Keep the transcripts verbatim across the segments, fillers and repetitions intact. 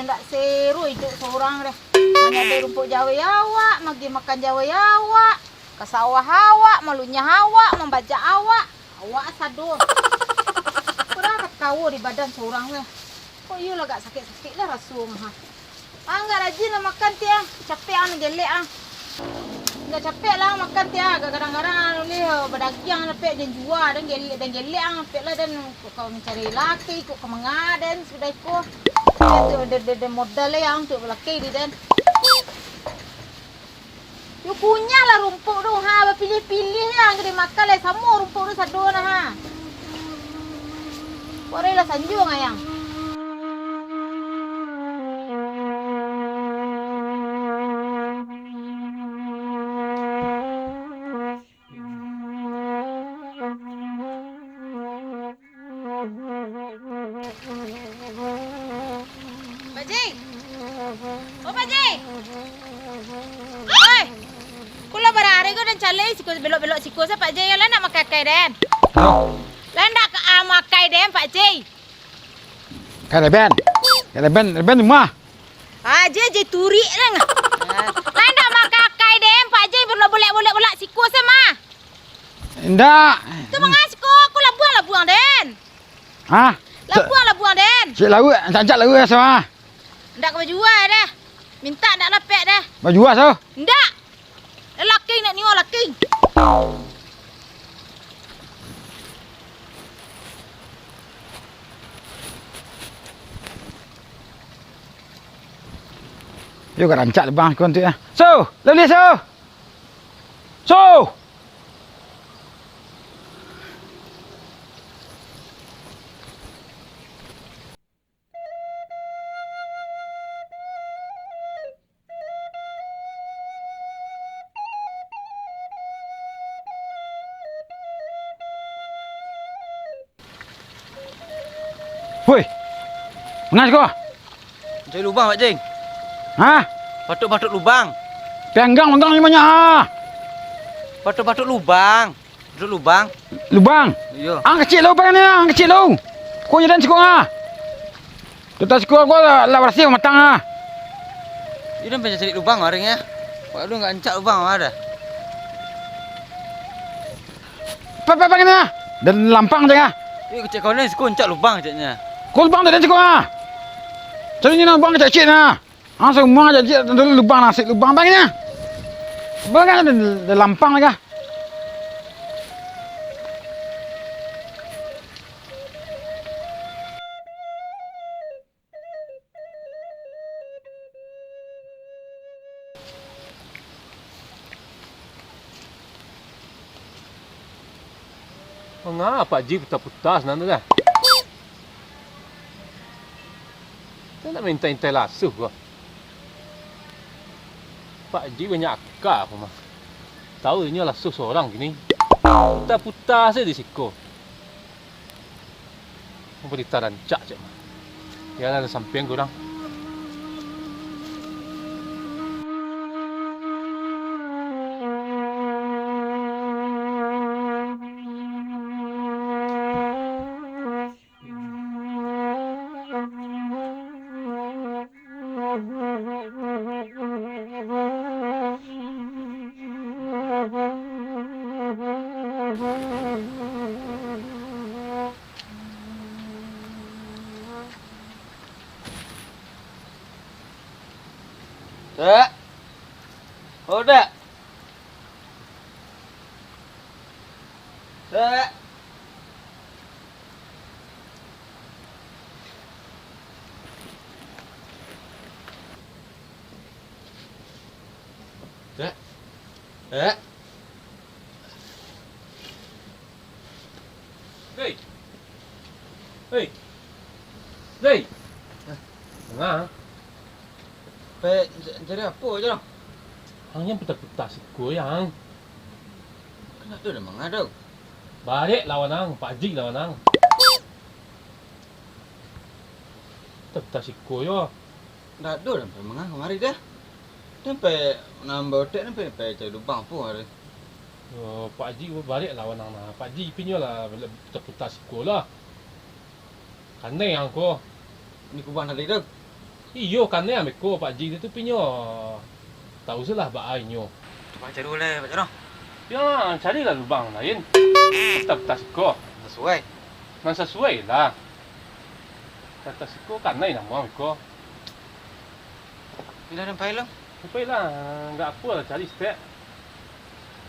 Ndak seru iduik surang deh. Manyadai rumpuik jawai awak, magih makan jawai awak, ka sawah awak, malunyah awak, mambajak awak, awak sado. Purah takawo di badan surang deh. Kok iyo lah agak sakik-sakik lah raso mah. Ah, ndak rajin lah makan ti ah. Capek ah, gelek ah. Ndak capek lah makan ti ah. Kadang-kadang ulih badagiang lah pek, den jua, den gelek, den gelek ah, pek lah den kok ka mancari laki, kok ka mangaden sudah iko. Itu den, den, den modal lah yang untuk laki di den. Yo kunyah lah rumpuik tu, ha, bapiliah-piliah lah, ka dimakan lah, samo rumpuik tu sado nah, ha. Warai lah sanjuang ayang. Pak Ji! Oh, Pak Ji! Oi! Kok lah barari ko den caliak siko, belok-belok siko se, Pak Ji, yo lah ndak makai akai den? Hah? Lah ndak ka, ah, makai den, Pak Ji? Ka leben. Ka leben, leben rumah. Aje, je turik dang. Lah ndak makai akai den, Pak Ji, bolak-bolak, bolak-bolak siko se mah. Indak. Tu manga siko, aku labuang-labuang den. Hah? Labuang-labuang den. Cik lauak, ancak-ancak lauak se mah. Ndak ka bajua deh. Mintak ndak lapek deh. Bajua so. Ndak. Laki nak nio laki. Yo, ka rancak lubang kon tu ya. So, lalu so. So. Woi, manga siko? Cari lubang, Pak Jeng. Hah? Patuk-patuk lubang. Panggang, panggang ni banyak, ha? Patuk-patuk lubang. Duduak lubang. Lubang? Iyo. Ang kacik lo, pangan ni, ang kacik lo. Ko jalan siko, ha? Tuta siko ko lah, lah barasiah matang, ha? Iyo, den pancari lubang, waring, ya. Waduh, ndak rancak lubang, ada. Pa, pa, pangan ni, ha? Den lampang je, ha? Iyo, kacik kawan ni, siko rancak lubang, kaciknyo. Ko lubang tu, den siko, ha? Cari ni, lubang kacik-kacik, ha? Langsung buang aja, cik, dulu lubang nasi, lubang banyak. Banyak ada, ada lampang lagi. Manga Pak Ji puta-puta sinan tu, dah? Kito nak minta intai lasuh ko. Pak Ji banyak aka ko mah. Tahu inyo lasuh sorang kini. Puta-puta sajo di siko. Pambarita rancak cek mah. Yo lah, sampiang kurang. Dek. Oh, Dek. Dek. Dek. Dek. Hei. Hei. Hei. Hah? Manga? Pe, cari apo je lah? Ang jan puta-puta siko, Yang. Kan ado nan manga tu. Barek lawan ang, Pak Ji lawan ang. Puta-puta siko yo. Ndak ado den pai manga kamari dah. Den pai nambah otek, den pai, pai cari lubang apo hari. Yo, Pak Ji barek lawan ang nah. Pak Ji pinyo lah puta-puta siko lah. Kanai ang ko. Ni kubang tadi tu. Iyo, kanai ambo ko, Pak Haji tu pinyo. Tahu se lah baa inyo. Cubo cari lai, Pak Jaro. Yo, carilah lubang lain. Putah-putah siko. Sasuai. Nan sasuai lah. Putah-putah siko kanai namuah iko. Bila den pai lo? Pai lah, ndak apo lah cari saketek.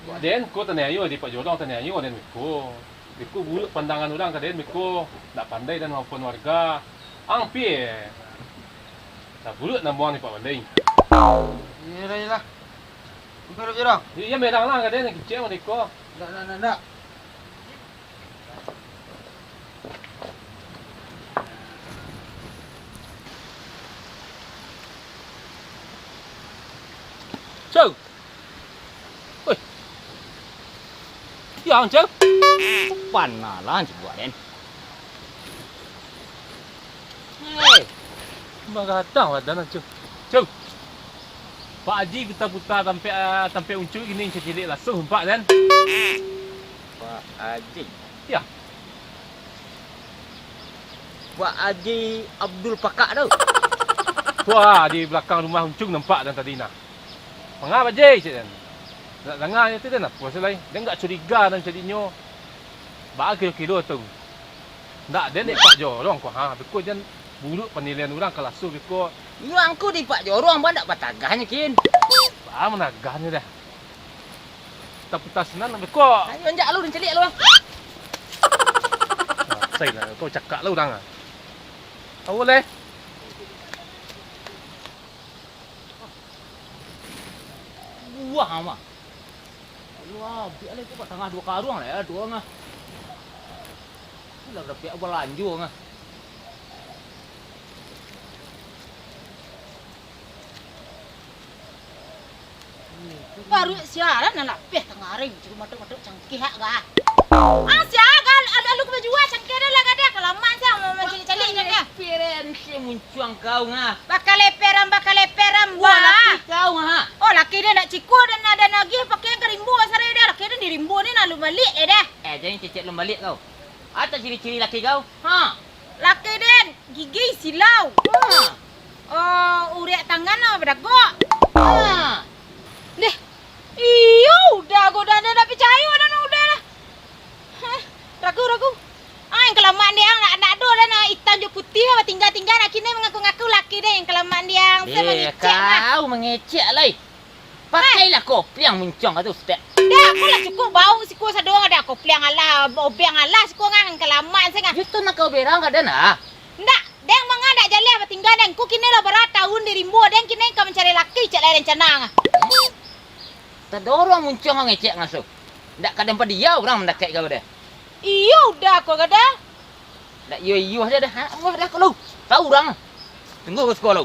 Wak den ko taniayo di Pak Jorong, taniayo den beko. Beko buruak pandangan urang ka den beko, ndak pandai den maupun warga. Ampia. Lah buruak namuah ni Pak Balai. Iyolah, iyolah. Ampia lo Jorong. Iyo, merang lah ka den kicek mah deko. Ndak, ndak, ndak, ndak. Cau. Oi. Yang, Cau. Panalah, Cau, buat den. Hei. Bagadang badan, Cau. Cau. Pak Haji puta-puta tampek, ah, tampek uncung kini cacilek lasuh nampak, kan? Pak Haji. Yo. Pak Haji Abdul Pakak tu. Wah, di balakang rumah uncung nampak den tadi nah. Manga Pak Haji, cek den. Ndak danga nyo tu den, apo se lai? Den agak curiga nan cadiak nyo. Baa kiro-kiro tu? Ndak den dek Pak Jorong ko, ha, beko jan buruak panilaian urang ka lasuh beko. Iyo, angku di Pak Jorong, ba ndak batagah nyo kin. Baa managah nyo dah. Taputa sinan beko. Ayo, anjak lu, den caliak lu, ah. Sai lah, kau cakak lah urang, ah. Awal, eh. Buah, mah. Wah, biak lah, kau batangah duo karuang lah, ya, duo ngah. Lah, barapiak balanjo ngah. Baru siaran nan lapeh tangah ari, cuma matok-matok cangkeh hak gah. Ah, sia gah, alu, alu ka bajua cangkeh dah lah gadang, kalamak sia, mau mancaliak-caliak cangkeh. Leperan si muncuang kau ngah. Bakaleperan, bakaleperan, wah. Laki kau ngah. Oh, laki dia nak ciko dan ada nagih pakaian ka rimbo sarai dah. Laki dia di rimbo ni nak lu balik eh dah. Eh, jangan cecek lu balik kau. Apa ciri-ciri laki kau? Ha. Laki dia gigi silau. Ha. Oh, urek tangan no badagok. Ha. Deh. Iyo, udah ko dah, dah, dah picayo dah no, udah dah. Heh, ragu, ragu. Ah, yang kalamak diang, nak, nak ado dah no, itam jo putih, batingga-tingga, nak kini mangaku-ngaku laki deh, yang kalamak diang, saya mangecek lah. Kau mangecek lai. Pakailah kopiang muncuang tu, Stek. Dah, aku lah cukup bau siko sadonyo dah, kopiang alah, obeng alah siko ngan kalamak se ngan. Justru nak kau berang ka den ah. Ndak, deng manga ndak jaleh batingga deng. Ku kini lah bara tahun di rimbo, deng kini ka mancari laki cak lai rencana. Tadorong muncuang ngecek ngasuh. Ndak ka den padiau urang mandakek kau deh. Iyo, udah ko kada. Ndak iyo-iyo sajo dah. Ha, dah ko lu. Tahu urang. Tunggu ko siko lu.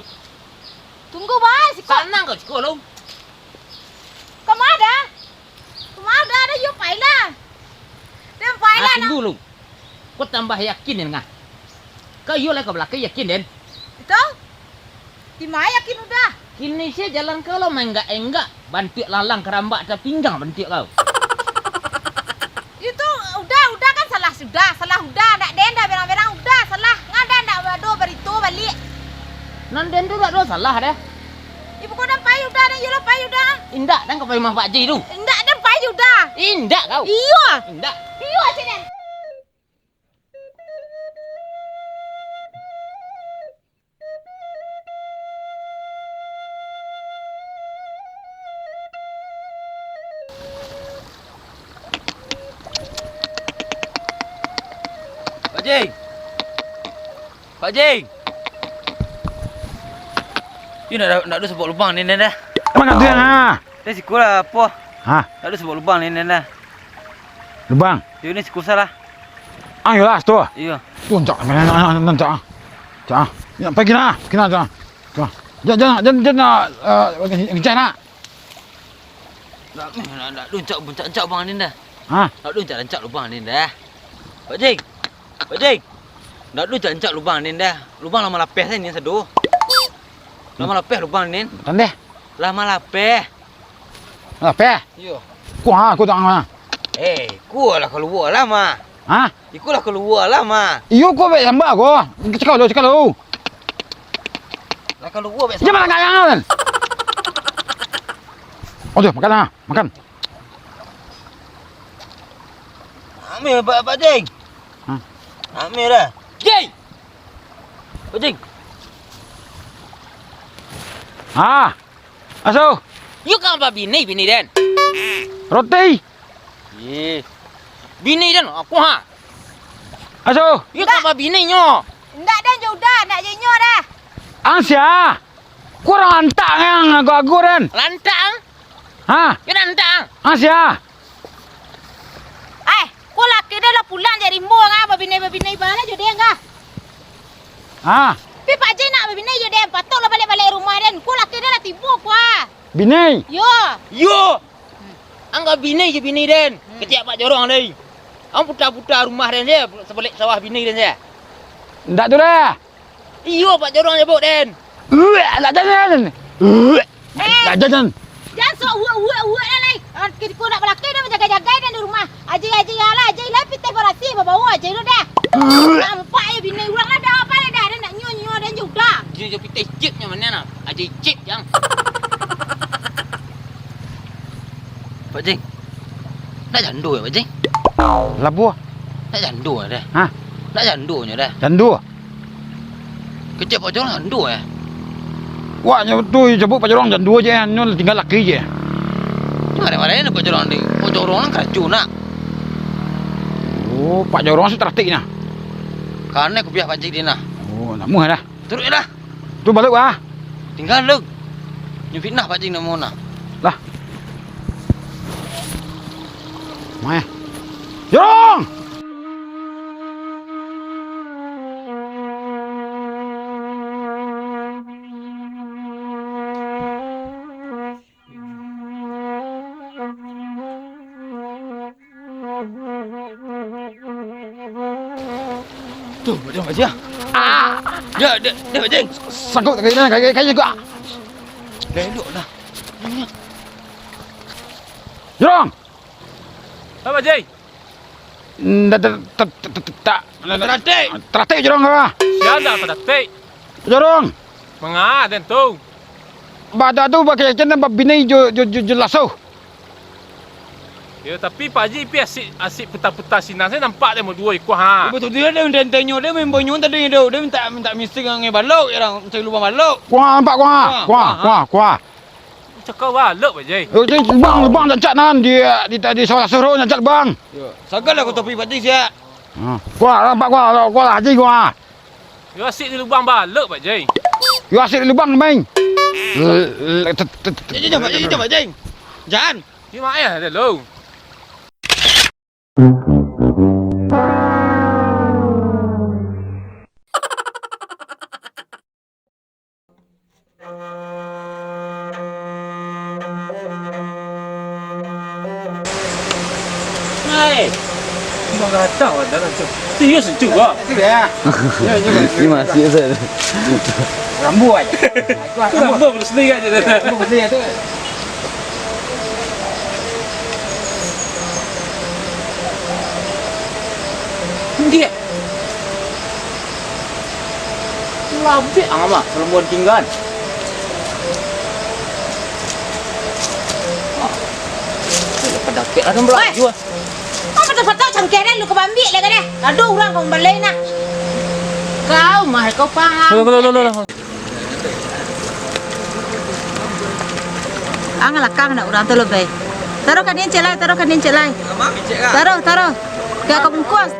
Tunggu bae siko. Sanang ko siko lu. Ka ma dah? Ka ma dah, dah iyo pailah. Den pailah. Ah, tunggu lu. Ko tambah yakin den ngah. Ka iyo lai ka balakeh yakin den. Itu? Di ma yakin udah? Kini sia jalan kau lo maenggak-enggak, bantuak lalang karambak tapinggang bantuak kau. Itu udah, udah kan salah sudah, salah udah, ndak den dah berang-berang udah salah. Ngadan ndak ado barito balik. Nan den tu ndak ado salah deh. Ibu ko dah pai udah, dah iyolah pai udah. Indak, den ka pai rumah Pak Ji tu. Indak, den pai udah. Indak kau. Iyo. Indak. Iyo, cik den. Pak Jing! Pak Jing! Yu, ndak, ndak ado sabuah lubang ni, ni dah. Mana tu yang ah? Dari siko lah, apo? Hah? Ndak ado sabuah lubang ni, ni dah. Lubang? Yo, ni siko salah. Ah, iyolah, situ. Iyo. Tuh, cak, nah, nah, nah, nah, cak, ah. Cak, ah. Ya, pai kini, kini, cak, ah. Cak, ah. Jangan, jangan, jangan, jangan, eh, kencang, nak. Ndak, ndak, ndak, rancak, rancak, rancak lubang ni dah. Hah? Ndak, rancak, rancak lubang ni dah. Pak Jing. Pak Jing. Ndak, rancak, rancak lubang ni dah. Lubang lah malapeh ni sado. Lah malapeh lubang ni. Tandeh. Lah malapeh. Lapeh? Iyo. Kuah, kuah tangan mah. Eh, kuah lah kalua lah mah. Hah? Iko lah kalua lah mah. Iyo, kuah baik sambak ko. Cakap dulu, cakap dulu. Lah, kalau gua biasa. Jangan makan ayam kan. Ojo, makan ah, makan. Ambil, Pak, Pak Jeng. Hah? Ambil dah. Jeng! Pak Jeng. Ah, aso. Yo kan babini, bini den. Roti. Ih. Bini den, aku ha. Aso. Yo kan babini nyo. Ndak den jo Uda, ndak jo inyo dah. Ang sia. Kurang lantak ang ago-ago den. Lantak ang? Ha? Yo lantak ang. Ang sia. Eh, ko laki den lah pulang dari rimbo ang, babini-babini bana jo den kah? Ha? Pi Pak Jeng nak babini jo den, patoklah baliak-baliak rumah den. Ko laki den lah tibo ko ah. Bini? Yo. Yo. Ang ka bini jo bini den. Hmm. Kecek Pak Jorong deh. Ang puta-puta rumah den je, sabalik sawah bini den je. Ndak tu dah. Iyo, Pak Jorong nyabuk den. Uek, ndak jalan. Uek, ndak jalan. Jan sok uek, uek, uek lah lai. Ah, kiko nak balakeh dah, bajagai-jagai dah di rumah. Ajai, ajai, alah, ajai lah pitih barasi, babau ajai lu dah. Nampak ya bini urang lah dah, apa lah dah, dah nak nyo-nyo dan jo Uda. Jin jo pitih cip nyo mano nah? Ajai cip yang. Pak Jeng. Nak jando ya, Pak Jeng? Labuah. Nak jando ya dah. Hah? Nak jando nyo dah. Jando? Kecek Pak Jorong jando eh. Wak nyo tu, jabuik Pak Jorong jando je, nyo tingga laki je. Marah-marah ni Pak Jorong ni. Pak Jorong lah karajo nak. Oh, Pak Jorong asa taratik nah. Karano kupiah Pak Jeng di nah. Oh, namuah dah. Turuik dah. Tu baliak ah. Tingga lu. Nyo fitnah Pak Jeng namo nah. Lah. Mai. Jorong! Tu, Pak Jeng, Pak Jeng. Ah! Dia, dia, dia, Pak Jeng. Sangkut kaki dia, kaki, kaki gua. Dah elok dah. Jorong! Apa, Jai? Nda, ta-, ta-, ta-, ta-, ta-, ta-, Taratik. Taratik, Jorong, apa? Sia ndak taratik. Jorong. Manga den tu? Badak tu bakeh-bakeh nan babini jo, jo, jo, jo laso. Yo, tapi Pak Haji pi asik, asik puta-puta sinan, sajo nampak dek ambo duo iko, ha. Batua tu, den, den tanyo, den main bonyo tadi tu, den minta, minta mistik ngai balok, urang cari lubang balok. Kuah nampak, kuah. Kuah, kuah, kuah, kuah. Cakau balok, Pak Jai. Yo, Jai, lubang, lubang rancak nan di, di, di sawah laso tu rancak lubang. Yo, sagan lah ko topi Pak Jai siak. Ha. Kuah nampak, kuah, kuah Haji, kuah. Yo asik di lubang balok, Pak Jai. Yo asik di lubang, main. Jai, jai, jai, Pak Jai, jai, Pak Jai. Jan. Di ma eh, ado lo. Hai. Bagatang wadah tu. Serius tu, Bang? Serius. Ni masih, Ustaz. Rambu aja. Tu rambu sendiri aja. Rambu sendiri tu. Dia. Labek ang mah, kalau mau tinggal. Ah. Dah pada kek lah, belakang jua. Kau patah-patah cangkeh dah, lu ka baambiak lah ka dah. Ado urang kau balai nah. Kau mah, kau paham. Lo, lo, lo, lo, lo. Ang lakang nak urang tu lo, bai. Taruh ka den cek lai, taruh ka den cek lai. Taruh, taruh. Kek kau bungkus.